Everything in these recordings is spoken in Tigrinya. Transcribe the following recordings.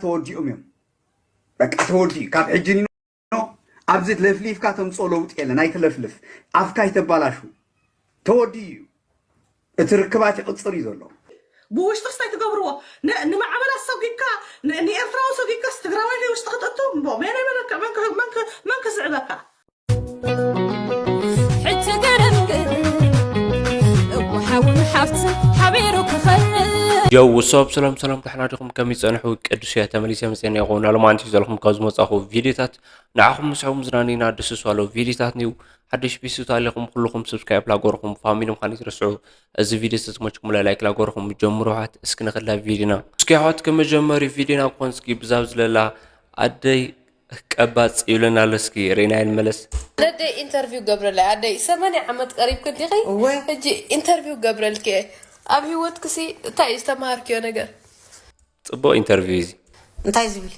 ተወዲኦም እዮም። በቃ ተወዲኡ። ካብ ሕጂ ንኖ ኣብዚ ለፍሊፍካ ተምፅኦ ለውጢ የለን። ኣይትለፍልፍ፣ ኣፍካ ኣይተባላሹ። ተወዲኡ እዩ። እቲ ርክባት ይቕፅር እዩ ዘሎ። ብውሽጥስ እንታይ ትገብርዎ? ንማዕበላት ሰጒግካ ንኤርትራዊ ሰጒግካስ ትግራዋይ ናይ ውሽጢ ከተእቱ እምቦ መን ይበለካ? መን ክስዕበካ? ሕጂ ገረም ገረም እወ ሓውን ሓፍትን ሓቢሩ ክኸርም ዮው ሰላም ሰላም ሰላም፣ ደሕና ዲኹም? ከመይ ጸንሑ? ቅዱስ እየ፣ ተመሊሰ መጽኤ እየ። ኾን ሎማንቲ ዘለኹም ካብ ዝመጻኹ ቪዲዮታት ንዓኹም ምስሕቡ ምዝናነይና ደስ ዝባሎ ቪዲዮታት ንዩ። ሓደሽ ቢስቱ ኣለኹም ኩልኹም ሰብስክራይብ ላጎርኹም ፋሚሊ ምዃን ይትረስዑ። እዚ ቪዲዮ ዝተመችኩም ላይክ ላጎርኹም ጀምሩ። ሓት እስኪ ንኽላ ቪዲዮና እስኪ ሓት ከመጀመሪ ቪዲዮና ኮን እስኪ ብዛብ ዝለላ ኣደይ ቀባጽ ይብለና ኣሎ። እስኪ ሬና ይንመለስ። ነደይ ኢንተርቪው ገብረለይ ኣደይ ሰማንያ ዓመት ቀሪብክ እንዲኺ እወ። ሕጂ ኢንተርቪው ገብረልክ እየ ኣብ ህይወትክሲ እንታይ እዩ ዝተምሃርክዮ ነገር ጽቡቕ ኢንተርቪው እዚ። እንታይ ዝብል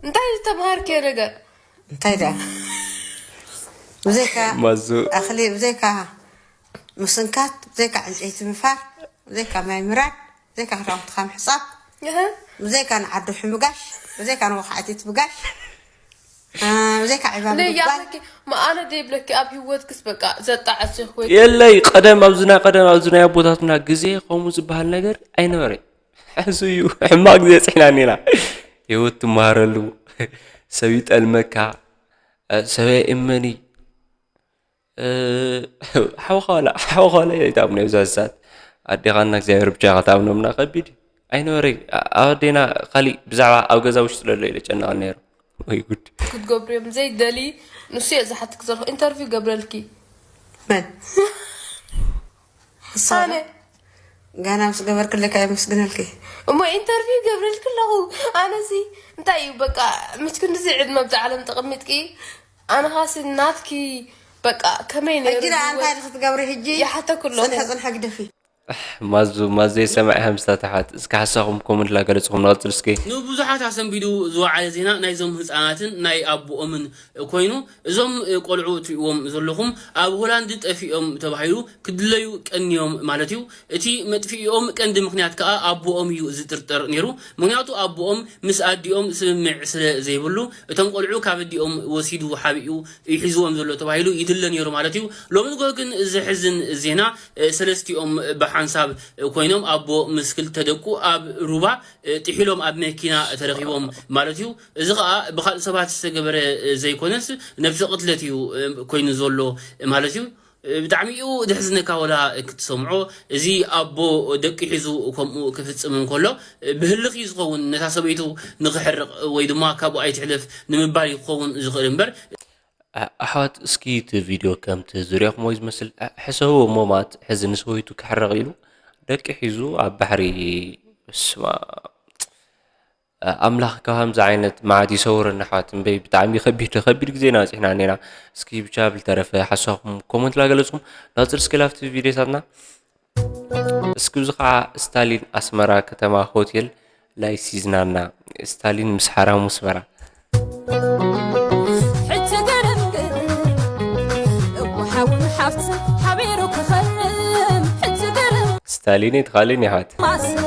እንታይ ዝተምሃርክዮ ነገር እንታይ ደኣ ብዘይካ ማዙ ኣኽሊ ብዘይካ ምስንካት ብዘይካ ዕንጨይቲ ምፋር ብዘይካ ማይ ምራድ ብዘይካ ክዳውንትኻ ምሕፃብ እህ። ብዘይካ ንዓዱ ሕምጋሽ ብዘይካ ንወኻዕቲት ብጋሽ አ፣ ብዘይካ ዕባብ ምባል ለያለኪ መኣነ ደይብለኪ ኣብ ህይወትክስ በቃ ዘጣዕስኽ ወይ የለይ ቀደም ኣብዚ ናይ ቀደም ኣብዚ ናይ ኣቦታትና ግዜ ከምኡ ዝበሃል ነገር ኣይነበረን። ሕዚ እዩ ሕማቅ ግዜ ፅሕና ኔና። ህይወት ትመሃረሉ፣ ሰብ ይጠልመካ፣ ሰብ ኣይእመኒ። ሓወኻላ ሓወኻላ ይታምነ ብዛዛት ኣዴኻና እግዚኣብሔር ብቻ ከተኣምኖምና ከቢድ እዩ። ኣይነበረ ኣወዴና ካሊእ ብዛዕባ ኣብ ገዛ ውሽጢ ለሎ ኢለ ጨነቐ ነይሩ። ወይ ጉድ። ክትገብሩ እዮም ዘይደሊ ንሱ እየ ዝሓትክ ዘለኹ ኢንተርቪው ገብረልኪ መን ኣነ ጋና ምስ ገበርክለካ የመስግነልኪ እሞ ኢንተርቪው ገብረልኪ ኣለኹ ኣነዚ እንታይ እዩ በቃ ምስ ክንድዚ ዕድመ ብዛ ዓለም ተቐሚጥኪ ኣነ ኻሲ ናትኪ በቃ ከመይ ነይሩ ሕጂ ደኣ እንታይ ህይወት ክትገብሪ ሕጂ ይሓተኩ ኣለኹ ፅንሐ ፅንሐ ግደፊ ማዙ ማዙ የሰማዕ ሃምሳ ተሓት እስከ ሓሳኹም ኮመንት ላገለጽኹም ንቐጽል እስኪ። ንብዙሓት ኣሰንቢዱ ዝወዓለ ዜና ናይዞም ህፃናትን ናይ ኣቦኦምን ኮይኑ እዞም ቆልዑ ትሪእዎም ዘለኹም ኣብ ሆላንድ ጠፊኦም ተባሂሉ ክድለዩ ቀንዮም ማለት እዩ። እቲ መጥፊኦም ቀንዲ ምኽንያት ከዓ ኣቦኦም እዩ ዝጥርጠር ነይሩ። ምኽንያቱ ኣቦኦም ምስ ኣዲኦም ስምምዕ ስለ ዘይብሉ እቶም ቆልዑ ካብ ኣዲኦም ወሲዱ ሓቢኡ እዩ ሒዝዎም ዘሎ ተባሂሉ ይድለ ነይሩ ማለት እዩ። ሎሚ ዝጎ ግን ዘሕዝን ዜና ሰለስቲኦም ብሓንሳብ ኮይኖም ኣቦ ምስ ክልተ ደቁ ኣብ ሩባ ጥሒሎም ኣብ መኪና ተረኺቦም ማለት እዩ። እዚ ከዓ ብካልእ ሰባት ዝተገበረ ዘይኮነስ ነብሰ ቅትለት እዩ ኮይኑ ዘሎ ማለት እዩ። ብጣዕሚ እዩ ድሕዝነካ ወላ ክትሰምዖ እዚ ኣቦ ደቂ ሒዙ ከምኡ ክፍፅም እንከሎ ብህልኽ እዩ ዝኸውን ነታ ሰበይቱ ንክሕርቕ ወይ ድማ ካብኡ ኣይትሕለፍ ንምባል እዩ ክኸውን ዝኽእል እምበር ኣሕዋት እስኪ እቲ ቪድዮ ከምቲ ዝሪኦኹሞ ዝመስል ሕሰቡ እሞ ማለት ሕዚ ንሰበይቱ ክሕረቕ ኢሉ ደቂ ሒዙ ኣብ ባሕሪ ስማ ኣምላኽ ካብ ከምዚ ዓይነት መዓት ይሰውረና ኣሕዋት እምበይ ብጣዕሚ ከቢድ ከቢድ ግዜ ኢና በፂሕና እኒና እስኪ ብቻ ብልተረፈ ሓሳብኩም ኮመንት ላገለፅኩም ናፅር እስኪ ላፍቲ ቪድዮታትና እስኪ እዚ ከዓ ስታሊን ኣስመራ ከተማ ሆቴል ላይ ሲዝናና ስታሊን ምስ ሓራሙ ኣስመራ ሕጂ ገረም ገረም እወ ሓውን ሓፍትን ሓቢሩ ክኸርም ሕጂ ገረም ስታሊን ትኻልን ይሓት ማሰይ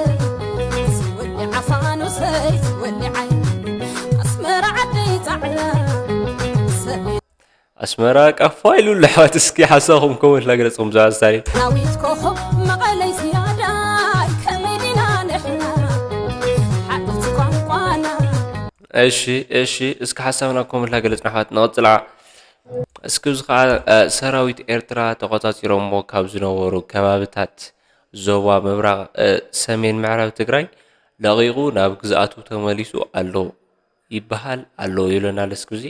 ወሊ ዓፋኖሰይ ወሊ ዓይ ኣስመራ ዓደይ ፃዕዳ ሰሜን ኣስመራ ቀፋ ኢሉ ኣሎ ኣሕዋት እስኪ ሓሳኹም ኮመንት ላገለፅኩም ብዛዕባ ስታሊን ዳዊት ኮኸብ መቐለይ ዝያዳይ ከመይ ዲና ንሕና ሓንቲ ቋንቋና እሺ እሺ እስኪ ሓሳብና ኮመንት ላገለፅና ኣሕዋት ንቐፅላ እስኪ እዚ ከዓ ሰራዊት ኤርትራ ተቆፃፂሮሞ ካብ ዝነበሩ ከባብታት ዞባ ምብራቕ ሰሜን ምዕራብ ትግራይ ለቒቑ ናብ ግዝኣቱ ተመሊሱ ኣሎ ይበሃል ኣሎ ይብለና ኣሎ እስኪ እዚ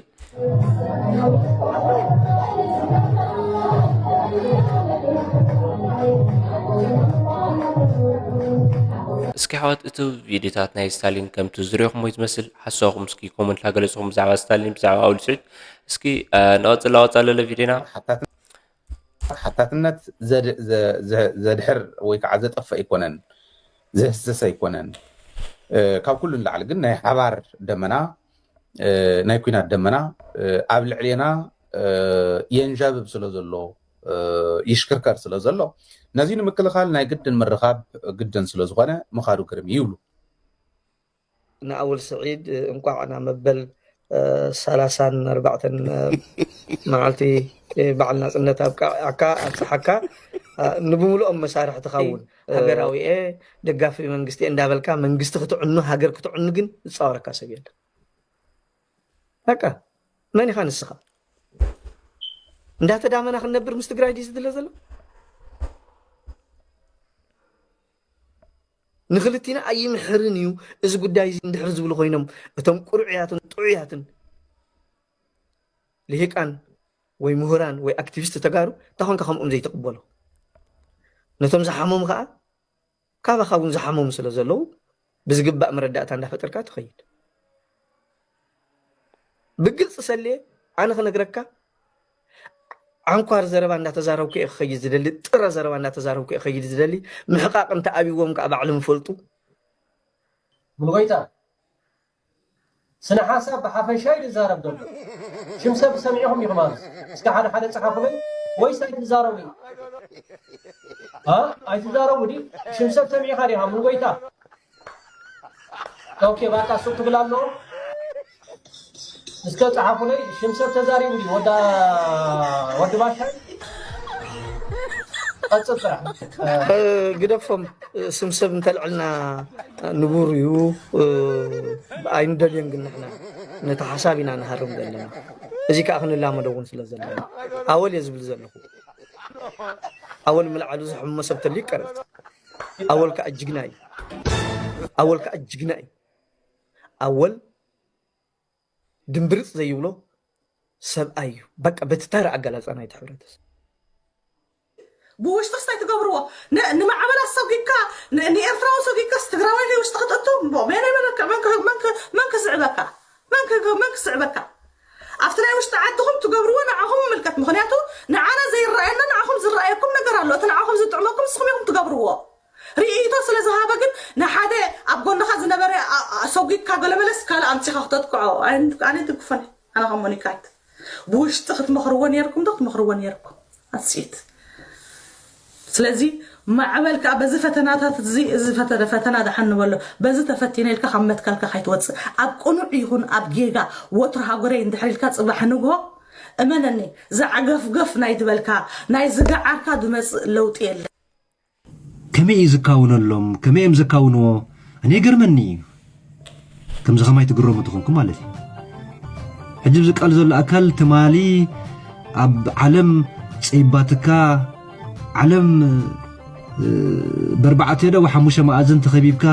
እስኪ ኣሕዋት እቲ ቪድዮታት ናይ ስታሊን ከምቲ ዝሪኦኹሞ ዝመስል ሓሳብኩም እስኪ ኮመንት ላገለፅኹም ብዛዕባ ስታሊን ብዛዕባ ኣውሊ ስዒድ እስኪ ንቐፅል ኣወፃ ለለ ቪድዮና ሓታትነት ዘድሕር ወይ ከዓ ዘጠፍእ ኣይኮነን ዘህስስ ኣይኮነን ካብ ኩሉ ንላዕሊ ግን ናይ ሓባር ደመና ናይ ኩናት ደመና ኣብ ልዕሌና የንዣብብ ስለ ዘሎ ይሽክርከር ስለ ዘሎ ነዚ ንምክልኻል ናይ ግድን ምርኻብ ግድን ስለ ዝኾነ ምኻዱ ግርም ይብሉ ንኣወል ስዒድ እንኳዕ ናብ መበል ሰላሳን ኣርባዕተን መዓልቲ በዓል ናፅነት ኣብቃዓካ ኣብፀሓካ። ንብምሉኦም መሳርሕትኻ እውን ሃገራዊ እየ፣ ደጋፊ መንግስቲ እየ እንዳበልካ መንግስቲ ክትዕኑ ሃገር ክትዕኑ ግን ዝፃወረካ ሰብ የለን። በቃ መን ኢኻ ንስኻ? እንዳተዳመና ክንነብር ምስ ትግራይ ድዩ ዝድለ ዘሎ? ንክልቲና ኣይምሕርን እዩ እዚ ጉዳይ እዚ እንድሕር ዝብሉ ኮይኖም እቶም ቁሩዕያትን ጥዑያትን ልሂቃን ወይ ምሁራን ወይ ኣክቲቪስት ተጋሩ እንታይ ኮንካ ከምኦም ዘይትቕበሎ? ነቶም ዝሓመሙ ከዓ ካባኻ እውን ዝሓመሙ ስለ ዘለዉ ብዝግባእ መረዳእታ እንዳፈጠርካ ትኸይድ። ብግልፂ ሰልየ ኣነ ክነግረካ ዓንኳር ዘረባ እንዳተዛረብኩ እየ ክኸይድ ዝደሊ፣ ጥረ ዘረባ እንዳተዛረብኩ እየ ክኸይድ ዝደሊ። ምሕቃቕ እንተኣብዎም ከዓ ባዕሎም ይፈልጡ። ሙሉጎይታ፣ ስነ ሓሳብ ብሓፈሻ እዩ ዝዛረብ ዘሎ። ሽም ሰብ ሰሚዕኹም ኢኹም ኣብዚ። እስከ ሓደ ሓደ ጸሓፉለይ ወይስ ኣይትዛረቡ? አ? ኣይትዛረቡ ድዩ? ሽም ሰብ ሰሚዕኻ ዲኻ ሙሉጎይታ? ኦኬ፣ ባቃ ሱቅ ትብል ኣሎ። እስከ ጸሓፉለይ፣ ሽም ሰብ ተዛሪቡ ድዩ? ወዳ-፣ ወዲ ባሻይ? ቀጽል ጥራሕ። ግደፎም። ስም ሰብ እንተልዕልና ንቡር እዩ። ኣይንደልዮን ግን ንሕና ነቲ ሓሳብ ኢና ንሃርም ዘለና። እዚ ከዓ ክንላመዶ እውን ስለ ዘለና ኣወል እየ ዝብል ዘለኹ። ኣወል ምልዓሉ ዝሕሞ ሰብ ተልዩ ይቀረጽ። ኣወል ከዓ ጅግና እዩ። ኣወል ከዓ ጅግና እዩ። ኣወል ድምብርፅ ዘይብሎ ሰብኣይ እዩ። በቃ በቲ ተራ ኣገላልፃ ናይቲ ሕብረተሰብ ብውሽጥስ እንታይ ትገብርዎ? ን- ንማዕበል ኣሰጒግካ ን- ንኤርትራዊ ሰጒግካስ ትግራዋይ ናይ ውሽጢ ክትእቱ እምቦ መን ይመለካ? መን ክ- መን ክ- መን ክስዕበካ? መን ክ- መን ክስዕበካ? ኣብቲ ናይ ውሽጢ ዓድኹም ትገብርዎ ንዓኹም ይምልከት። ምኽንያቱ ንዓና ዘይረኣየና ንዓኹም ዝረኣየኩም ነገር ኣሎ። እቲ ንዓኹም ዝጥዕመኩም ንስኹም ኢኹም ትገብርዎ። ርእይቶ ስለ ዝሃበ ግን ንሓደ ኣብ ጎንኻ ዝነበረ ኣ- ኣ- ሰጒግካ ገለመለስ ካልእ ኣምጺኻ ክተጥቅዖ ኣነ ኣይድግፎን። ኣነ ከም ሞኒካት ብውሽጢ ክትመኽርዎ ነይርኩም ዶ ክትመኽርዎ ነይርኩም ኣስኢት ስለዚ ማዕበል ከዓ በዚ ፈተናታት እዚ እዚ ፈተነ ፈተና ደሓን ንበሎ በዚ ተፈቲነ ኢልካ ካብ መትከልካ ካይትወፅእ ኣብ ቅኑዕ ይኹን ኣብ ጌጋ ወትሩ ሃገረይ እንድሕር ኢልካ ፅባሕ ንግሆ እመነኒ ዝዓገፍገፍ ናይ ዝበልካ ናይ ዝገዓርካ ዝመፅእ ለውጢ የለ ከመይ እዩ ዝካውነሎም ከመይ እዮም ዘካውንዎ ኣነ ይገርመኒ እዩ ከምዚ ከማይ ትግረሙ ተኾንኩም ማለት እዩ ሕጂ ኣብዚ ቃል ዘሎ ኣካል ትማሊ ኣብ ዓለም ጸይባትካ ዓለም በርባዕተ ዶ ሓሙሽተ መኣዝን ተኸቢብካ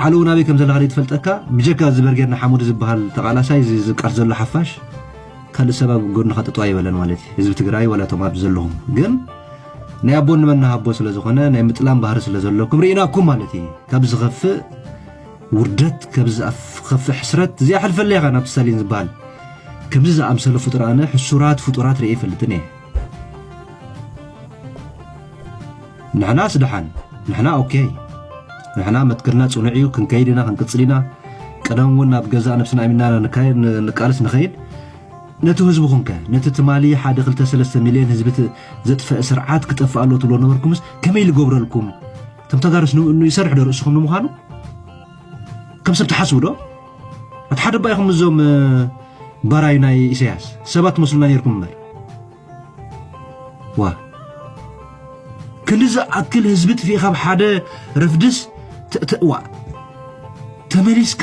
ዓለዉ ናበይ ከም ዘለኻ ዘይትፈልጠካ ብጀካ እዚ በርጌድ ንሓሙድ ዝበሃል ተቓላሳይ እዚ ዝቃር ዘሎ ሓፋሽ ካልእ ሰብ ኣብ ጎንኻ ጠጠው ኣይበለን ማለት እዩ ህዝቢ ትግራይ ዋላ እቶም ኣብዚ ዘለኹም ግን ናይ ኣቦ ንመን ንሃቦ ስለ ዝኾነ ናይ ምጥላም ባህሪ ስለ ዘለኩም ርኢናኩም ማለት እዩ ካብ ዝኸፍእ ውርደት ካብ ዝኸፍእ ሕስረት እዚኣ ሕልፈለይ ኢኻ ናብቲ ስታሊን ዝበሃል ከምዚ ዝኣምሰለ ፍጡር ኣነ ሕሱራት ፍጡራት ርኤ ይፈልጥን እየ ንሕና ስደሓን ንሕና ኦኬ ንሕና መትክልና ፅኑዕ እዩ ክንከይድ ኢና ክንቅፅል ኢና ቀደም እውን ናብ ገዛእ ነብስና ኣሚንና ንቃልስ ንኸይድ ነቲ ህዝብኹም ከ ነቲ ትማሊ ሓደ ክልተ ሰለስተ ሚልዮን ህዝቢ ዘጥፈአ ስርዓት ክጠፍእ ኣለዎ ትብሎ ነበርኩምስ ከመይ ልገብረልኩም? እቶም ተጋሩስ ንኡ ይሰርሕ ዶ ርእስኹም ንምዃኑ? ከም ሰብ ትሓስቡ ዶ? ኣቲ ሓደ እባ ኢኹም እዞም ባራዩ ናይ ኢሳያስ ሰባት ትመስሉና ነይርኩም እምበር ዋ ክንዲ ዝኣክል ህዝቢ ጥፊእኻ ኣብ ሓደ ረፍድስ ተእተእዋ ተመሊስካ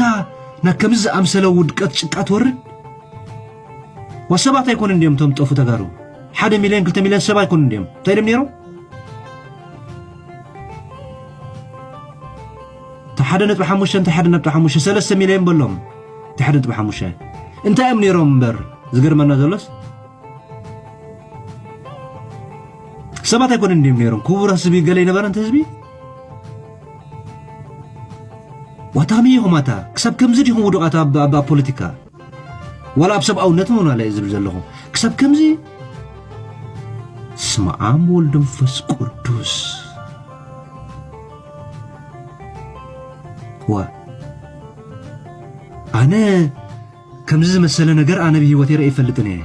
ናብ ከምዚ ዝኣምሰለ ውድቀት ጭቃ ትወርድ ዋ ሰባት ኣይኮኑን እንዲዮም እቶም ዝጠፉ ተጋሩ ሓደ ሚልዮን ክልተ ሚልዮን ሰብ ኣይኮኑን እንዲዮም እንታይ ኢሎም ነይሮም ተሓደ ነጥቢ ሓሙሽተ እንታይ ሓደ ነጥቢ ሓሙሽተ ሰለስተ ሚልዮን በሎም እንታይ ሓደ ነጥቢ ሓሙሽተ እንታይ እዮም ነይሮም እምበር ዝገርመና ዘሎስ ሰባት ኣይኮነን እንዲዮም ነይሮም ክቡር ህዝቢ ገለ ይነበረ እንተ ህዝቢ ዋታሚ ኢኹም ኣታ ክሳብ ከምዚ ዲኹም ውዱቓት ኣብ ፖለቲካ ዋላ ኣብ ሰብኣውነት ምናለ ዝብል ዘለኹ ክሳብ ከምዚ ስመ ኣብ ወልድ መንፈስ ቅዱስ ዋ ኣነ ከምዚ ዝመሰለ ነገር ኣነ ብህይወት ይረእ ይፈልጥን እየ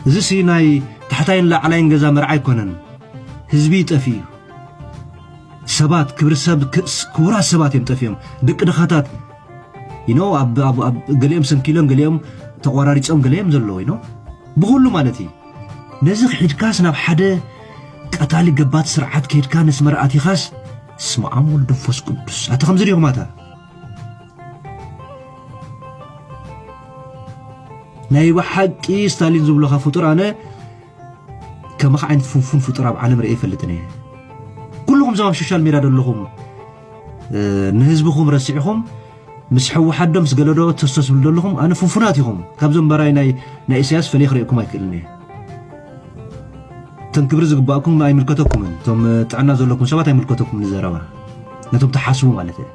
እዚ ሲ ናይ ታሕታይን ላዕላይን ገዛ መርዓ ኣይኮነን ህዝቢ ይጠፊ እዩ ሰባት ክብሪ ሰብ ክቡራት ሰባት እዮም ጠፊኦም ደቂ ድኻታት you know ኣብ ኣብ ኣብ ገሊኦም ሰንኪሎም፣ ገሊኦም ተቋራሪጾም፣ ገሊኦም ዘለዉ you know ብኹሉ ማለት እዩ። ነዚ ክሒድካስ ናብ ሓደ ቀታሊ ገባቲ ስርዓት ከይድካ ነስመራ ኣቲኻስ ስመ ኣብ ወልድ መንፈስ ቅዱስ ኣታ ከምዚ ዲኹም ኣታ ናይ ብሓቂ ስታሊን ዝብለኻ ፍጡር ኣነ ከማኻ ዓይነት ፍንፉን ፍጡር ኣብ ዓለም ርኤ ይፈልጥን እየ። ኩልኹም እዞም ኣብ ሶሻል ሜድያ ዘለኹም ንህዝብኹም ረሲዕኹም ምስ ሕወሓት ዶ ምስ ገለዶ ተስተስብሉ ዘለኹም ኣነ ፍንፉናት ኢኹም። ካብዞም በራይ ናይ ናይ ኢሳያስ ፈለይ ክርእየኩም ኣይክእልን እየ። እቶም ክብሪ ዝግባእኩም ኣይምልከተኩምን። እቶም ጥዕና ዘለኩም ሰባት ኣይምልከተኩም ንዘረባ ነቶም ተሓስቡ ማለት እየ።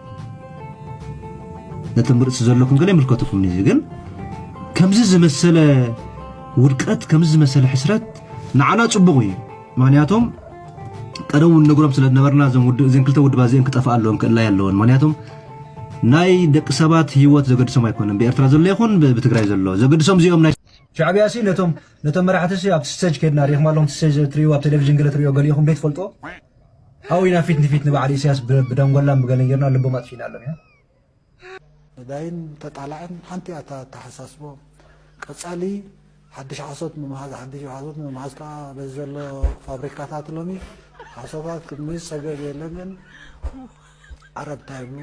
ነቶም ርእሲ ዘለኩም ገለ ይምልከተኩም ንዚ ግን ከምዚ ዝመሰለ ውድቀት ከምዚ ዝመሰለ ሕስረት ንዓና ጽቡቕ እዩ። ምክንያቶም ቀደም እውን ነግሮም ስለ ዝነበርና እዞም ውድ- እዘን ክልተ ውድባት እዚአን ክጠፍኣ ኣለወን ክእላይ ኣለወን። ምክንያቶም ናይ ደቂ ሰባት ህይወት ዘገድሶም ኣይኮነን ብኤርትራ ዘሎ ይኹን ብ- ብትግራይ ዘሎ ዘገድሶም እዚኦም ናይ ሻዕብያ ሲ ነቶም ነቶም መራሕቲ ሲ ኣብቲ ስቴጅ ከድና ሪኢኹም ኣለኹም ስቴጅ ትሪኡ ኣብ ቴሌቪዥን ገለ ትሪኦ ገሊኹም ዘይትፈልጦ ኣብኡ ኢና ፊት ንፊት ንበዓል ኢሳያስ ብ- ብደንጎላን ብገለን ጌርና ልቦም ኣጥፊእና ኣሎም ኢና ነዳይን ተጣላዕን ሓንቲ እያ እታ ኣተሓሳስቦ። ቀጻሊ ሓድሽ ሓሶት ምምሃዝ፣ ሓድሽ ሓሶት ምምሃዝ ከኣ በዚ ዘሎ ፋብሪካታት ሎሚ ሓሶታት ክምዝ ጸገብ የለን። ግን ዓረብ እንታይ ይብሉ?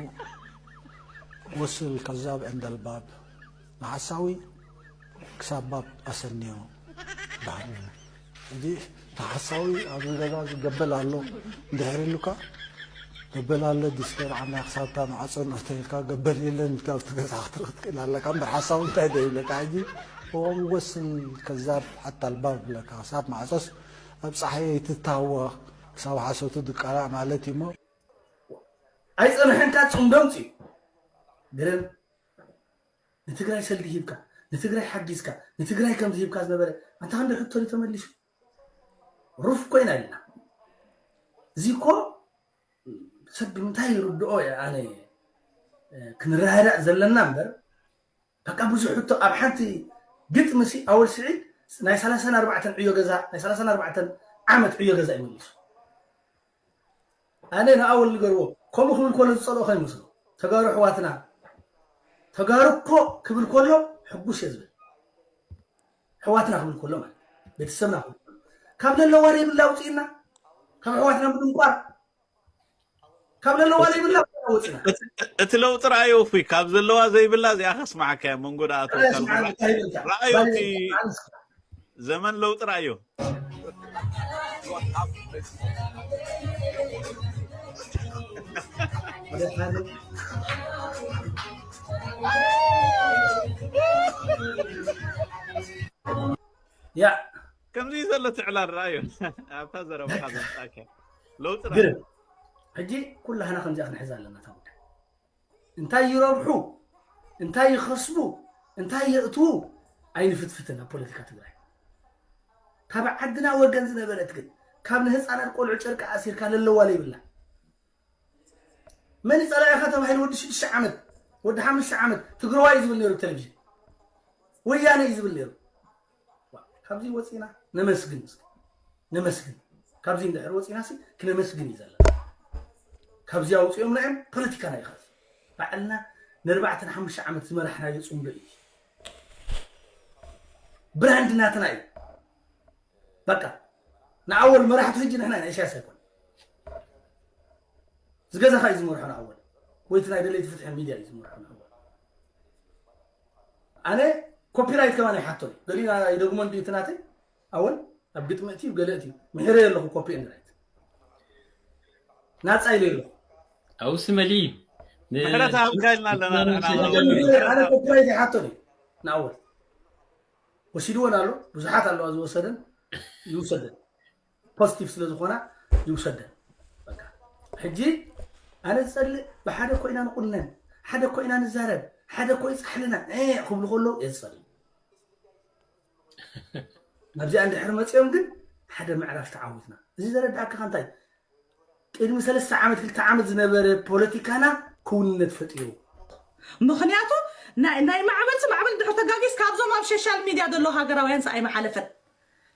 ወስል ከዛብ ዕንደ ልባብ፣ ንሓሳዊ ክሳብ ባብ ኣሰንዮ ይበሃል። ሕጂ እቲ ሓሳዊ ኣብዚ ገዛ እዚ ገበል ኣሎ እንድሕር ኢሉካ፣ ገበል ኣሎ ዲስኬር ዓና ክሳብታ ማዕጾ ንእተይልካ ገበል የለን ኢልካ ኣብቲ ገዛ ክትርኢ ትኽእል ኣለካ። እምበር ሓሳዊ እንታይ ዶ ይብለካ? ሕጂ እዋን ወስል ከዛብ ሓታ ኣልባብ ይብለካ። ክሳብ ማዕጾስ ኣብ ጸሓይ ኣይትታወ፣ ክሳብ ሓሶቱ ድቃላዕ ማለት እዩ እሞ። ኣይጸንሐንካ ጽምዶ ኣምጽኡ ገረብ ንትግራይ ሰልዲ ሂብካ ንትግራይ ሓጊዝካ ንትግራይ ከምዚ ሂብካ ዝነበረ ኣንታ ክንዲ ሕቶ ተመሊሱ ሩፍ ኮይና ኢልና እዚ እኮ ሰብ ብምንታይ ይርድኦ ኣነ ክንረዳዳእ ዘለና እምበር በቃ ብዙሕ ሕቶ ኣብ ሓንቲ ግጥሚ ሲ ኣወል ስዒድ ናይ ሰላሳን ኣርባዕተን ዕዮ ገዛ ናይ ሰላሳን ኣርባዕተን ዓመት ዕዮ ገዛ ይመልሱ ኣነ ንኣወል ንገርዎ ከምኡ ክብል ከሎ ዝፀልኦ ከይመስሎ ተጋሩ ኣሕዋትና ተጋሩ እኮ ክብል ከሎ ሕጉስ እየ ዝብል ኣሕዋትና ክብል ከሎ ማለት ቤተሰብና ክብል ከሎ ካብ ለለዋ ዘይብላ ኣውፅእና ካብ ኣሕዋትና ምድንቋር ካብ ለለዋ ዘይብላ ኣውፅእና እቲ ለውጢ ረኣዮ እፉይ ካብ ዘለዋ ዘይብላ እዚኣ ከስማዓካ እያ መንጎ ደኣቶ ካብ ዝረኣ- ረኣዮ እቲ ዘመን ለውጢ ረኣዮ ያ ከምዚ እዩ ዘሎ ትዕላል ረኣዮ ኣብታ ዘረባኻ ዘምፃእካ ለውጢ ረኣዮ ግርም ሕጂ ኩላህና ከምዚኣ ክንሕዝ ኣለና እታ ጉዳይ እንታይ ይረብሑ እንታይ ይኸስቡ እንታይ የእትዉ ኣይንፍትፍትን ኣብ ፖለቲካ ትግራይ ካብ ዓድና ወገን ዝነበረት ግን ካብ ንህፃናት ቆልዑ ጨርቂ ኣሲርካ ለለዋ ለይብላ መን ይፀላኢኻ ተባሂሉ ወዲ ሽዱሽተ ዓመት ወዲ ሓሙሽተ ዓመት ትግረዋይ እዩ ዝብል ነይሩ ቴሌቪዥን ወያነ እዩ ዝብል ነይሩ ካብዚ ወፂና ነመስግን እስኪ ነመስግን ካብዚ እንድሕር ወፂና ሲ ክነመስግን እዩ ዘለና ካብዚ ኣውፅኦምና እዮም ፖለቲካና እዩ ካዚ ባዕልና ንኣርባዕተን ሓሙሽተ ዓመት ዝመራሕናዮ ፅምዶ እዩ ብራንድ ናትና እዩ በቃ ንኣወል መራሕቱ ሕጂ ንሕና ኢና ኢሳያስ ኣይኮን ዝገዛኻ እዩ ዝመርሖ ንኣወል ወይ እቲ ናይ ደለይቲ ፍትሒ ሚድያ እዩ ዝመርሖ ንኣወል ኣነ ኮፒራይት ከማን ይሓቶ እዩ ገሊና ይደግሞ እንዲ እቲ ናተይ ኣወል ኣብ ግጥሚ እቲ ገለ እቲ ምሕረ ኣለኹ ኮፒ ኤንድ ራይት ናፃ ኢለ ኣለኹ ኣውሲ መሊ ምሕረት ሃብካ ኢልና ኣለና ንሕና ኣነ ኮፒራይት ይሓቶ እዩ ንኣወል ወሲድወን ኣሎ ብዙሓት ኣለዋ ዝወሰደን ይውሰደን ፖዚቲቭ ስለ ዝኾና ይውሰደን በቃ ሕጂ ኣነ ዝፀልእ ብሓደ ኮይና ንቁነን ሓደ ኮይና ንዛረብ ሓደ ኮይ ፃሕልና ዕ ክብሉ ከለዉ እየ ዝፀልእ ናብዚኣ እንድሕር መፂኦም ግን ሓደ ምዕራፍ ተዓዊትና እዚ ዘረዳእካ እንታይ ቅድሚ ሰለስተ ዓመት ክልተ ዓመት ዝነበረ ፖለቲካና ክውንነት ፈጢሩ ምኽንያቱ ናይ ናይ ማዕበልሲ ማዕበል ድሕር ተጋጊስ ካብዞም ኣብ ሶሻል ሚድያ ዘለዉ ሃገራውያንስ ኣይመሓለፈን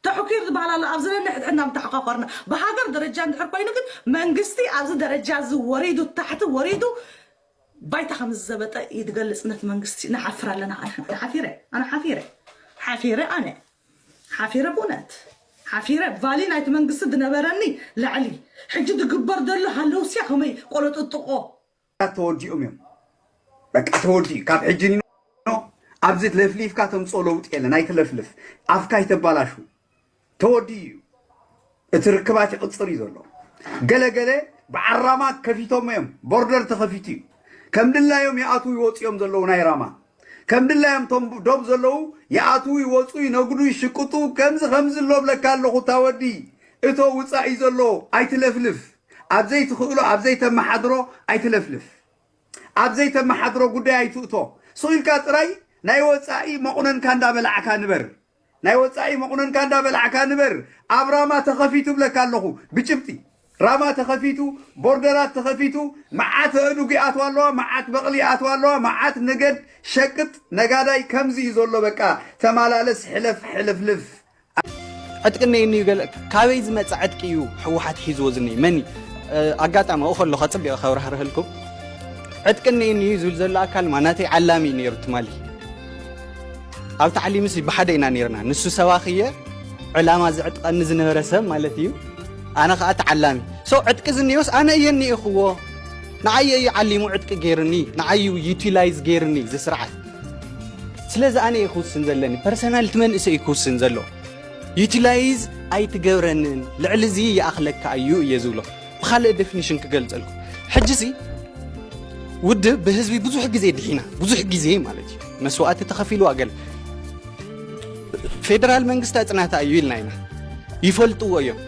ተሕኪር ዝበሃል ኣሎ ኣብዚ ነንሕድሕድና ምተሓቋቆርና ብሃገር ደረጃ እንድሕር ኮይኑ ግን መንግስቲ ኣብዚ ደረጃ እዚ ወሪዱ ታሕቲ ወሪዱ ባይታ ከም ዝዘበጠ ይትገልጽ ነቲ መንግስቲ። ንሓፍር ኣለና። ኣነ ሓፊረ ኣነ ሓፊረ ሓፊረ ኣነ ሓፊረ ብእውነት ሓፊረ ባሊ ናይቲ መንግስቲ ዝነበረኒ ላዕሊ ሕጂ ዝግበር ዘሎ ሃለውስያ ከመይ ቆለጥጥቆ ተወዲኦም እዮም። በቃ ተወዲኡ ካብ ሕጂ ኒኖ ኣብዚ ለፍሊፍካ ተምፅኦ ለውጢ የለን። ኣይትለፍልፍ፣ ኣፍካ ኣይተባላሹ። ተወዲኡ እዩ። እቲ ርክባት ይቕፅር እዩ ዘሎ። ገለገለ ብዓራማ ከፊቶም እዮም። ቦርደር ተኸፊቱ እዩ። ከም ድላዮም ይኣትዉ ይወፁ እዮም ዘለዉ ናይ ራማ። ከም ድላዮም ቶም ዶብ ዘለዉ ይኣትዉ ይወፁ ይነግዱ ይሽቅጡ። ከምዚ ከምዚ ኣሎ ብለካ ኣለኹ። ታወዲ እቶ ውፃኢ ዘሎ ኣይትለፍልፍ። ኣብዘይ ትኽእሎ ኣብዘይ ተመሓድሮ ኣይትለፍልፍ። ኣብዘይ ተመሓድሮ ጉዳይ ኣይትእቶ። ስቕ ኢልካ ጥራይ ናይ ወፃኢ መቑነንካ እንዳበላዕካ ንበር። ናይ ወፃኢ መቑነንካ እንዳበላዕካ ንበር። ኣብ ራማ ተኸፊቱ ብለካ ኣለኹ ብጭብጢ። ራማ ተኸፊቱ፣ ቦርደራት ተኸፊቱ፣ መዓት ኣእዱግ ይኣትዋ ኣለዋ፣ መዓት በቕሊ ይኣትዋ ኣለዋ፣ መዓት ንገድ ሸቅጥ ነጋዳይ ከምዚ እዩ ዘሎ። በቃ ተማላለስ፣ ሕለፍ፣ ሕልፍልፍ። ዕጥቂ እነየኒ እዩ ገለ ካበይ ዝመፀ ዕጥቂ እዩ ህወሓት ሒዝዎ ዝኒ መኒ ኣጋጣሚ ኣብኡ ከለኹ ኣፅቢቐ ከብራህርህልኩም ዕጥቂ እነየኒ እዩ ዝብል ዘሎ ኣካል ማ ናተይ ዓላሚ እዩ ነይሩ ትማሊ ኣብ ታዕሊምሲ ብሓደ ኢና ነይርና ንሱ ሰባኽየ ዕላማ ዝዕጥቀኒ ዝነበረ ሰብ ማለት እዩ ኣነ ከዓ ተዓላሚ ሰው ዕጥቂ ዝኒዮስ ኣነ እየ እኒኢኽዎ ንዓየ እዩ ዓሊሙ ዕጥቂ ገይርኒ ንዓዩ ዩቲላይዝ ገይርኒ ዝስርዓት ስለዚ ኣነ እየ ክውስን ዘለኒ ፐርሰናልቲ መንእሰይ እዩ ክውስን ዘሎ ዩቲላይዝ ኣይትገብረንን ልዕሊ እዚ ይኣኽለካ እዩ እየ ዝብሎ ብካልእ ዴፊኒሽን ክገልፀልኩ ሕጂ ሲ ውድብ ብህዝቢ ብዙሕ ግዜ ድሒና ብዙሕ ግዜ ማለት እዩ መስዋእቲ ተኸፊልዋ ገለ ፌደራል መንግስቲ ኣፅናታ እዩ ኢልና ኢና ይፈልጥዎ እዮም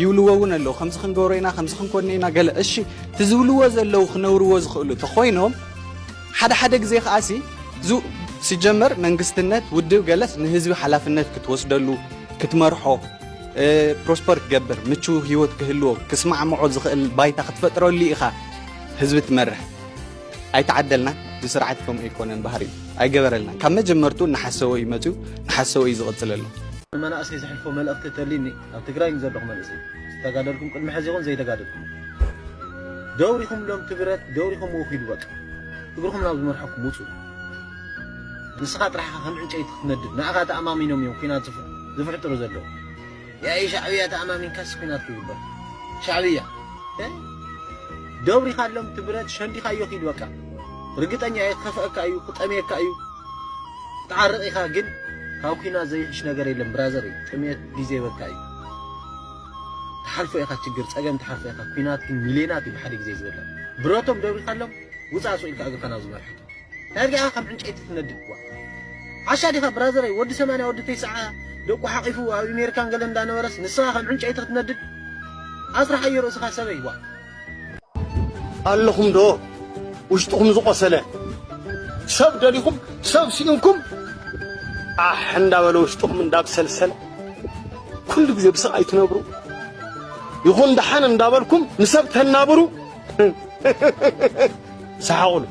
ይብልዎ እውን ኣለዉ ከምዚ ክንገብሮ ኢና ከምዚ ክንኮነ ኢና ገለ እሺ እቲ ዝብልዎ ዘለዉ ክነብርዎ ዝኽእሉ ተኾይኖም ሓደ ሓደ ግዜ ከዓሲ ዙ ሲጀመር መንግስትነት ውድብ ገለስ ንህዝቢ ሓላፍነት ክትወስደሉ ክትመርሖ ፕሮስፐር ክገብር ምቹ ህይወት ክህልዎ ክስማዕምዖ ዝኽእል ባይታ ክትፈጥረሉ ኢኻ ህዝቢ ትመርሕ ኣይተዓደልና ዝስርዓት ከምኡ ኣይኮነን ባህሪ ኣይገበረልና ካብ መጀመርቱ እናሓሰወ እዩ መፅዩ እናሓሰወ እዩ ዝቕፅለሉ ንመናእሰይ ዘሕልፎ መልእኽቲ ተሊኒ ኣብ ትግራይ ንዘለኹ መንእሰይ ዝተጋደልኩም ቅድሚ ሕዚ ይኹን ዘይተጋደልኩም ደውሪኹምሎም ትብረት ደውሪኹምዎ ኪዱ በቃ እግርኹም ናብ ዝመርሐኩም ውፁ ንስኻ ጥራሕ ኢኻ ከም ዕንጨይቲ ክትነድድ ንኣኻ ተኣማሚኖም እዮም ኲናት ዝፍሕጥሩ ዘለዉ ያኢ ሻዕብያ ተኣማሚንካስ ኲናት ክግበር ሻዕብያ ደብሪኻሎም ትብረት ሸንዲኻዮ ኪድ በቃ ርግጠኛ እየ ክኸፍአካ እዩ ክጠምየካ እዩ ትዓርቕ ኢኻ ግን ካብ ኲናት ዘይሕሽ ነገር የለን ብራዘር እዩ ጥምየት ግዜ በካ እዩ ትሓልፎ ኢኻ ችግር ጸገም ትሓልፎ ኢኻ ኲናት ግን ሚልዮናት እዩ ብሓደ ግዜ ዝበላ ብረቶም ደብሪኻሎም ውፃእ ስቕ ኢልካ እግርካ ናብ ዝመርሐካ ታዲያ ከም ዕንጨይቲ ትነድድ ዋ ዓሻ ዲኻ ብራዘረይ ወዲ ሰማንያ ወዲ ተስዓ ደቁ ሓቒፉ ኣብ ኣሜሪካን ገለ እንዳነበረስ ንስኻ ከም ዕንጨይቲ ክትነድድ ኣስርሓዮ ርእስኻ ሰበይ ዋ ኣለኹም ዶ ውሽጥኹም ዝቆሰለ ሰብ ደሊኹም ሰብ ስኢንኩም ኣሕ እንዳበለ ውሽጥኹም እንዳብሰልሰለ ኩሉ ግዜ ብስቕ ኣይትነብሩ ይኹን ደሓን እንዳበልኩም ንሰብ ተናብሩ ሰሓቑሉ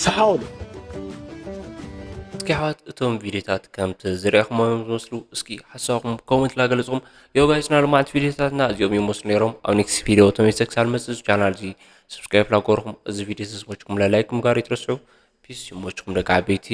ሰሓቑሉ እስኪ ኣሕዋት እቶም ቪድዮታት ከምቲ ዝረኣኹሞም ዝመስሉ እስኪ ሓሳብኩም ኮመንት ላገለፅኩም ዮ ጋይስ ና ልማዓት ቪድዮታትና እዚኦም ይመስሉ ነይሮም ኣብ ኔክስት ቪድዮ ተመልሰ ክሳብ መፅእ ቻናል እዚ ሰብስክራይብ ላገርኩም እዚ ቪድዮ ተስሞችኩም ለላይክ ምግባር ይትረስዑ ፒስ ይሞችኩም ደቂ ዓበይቲ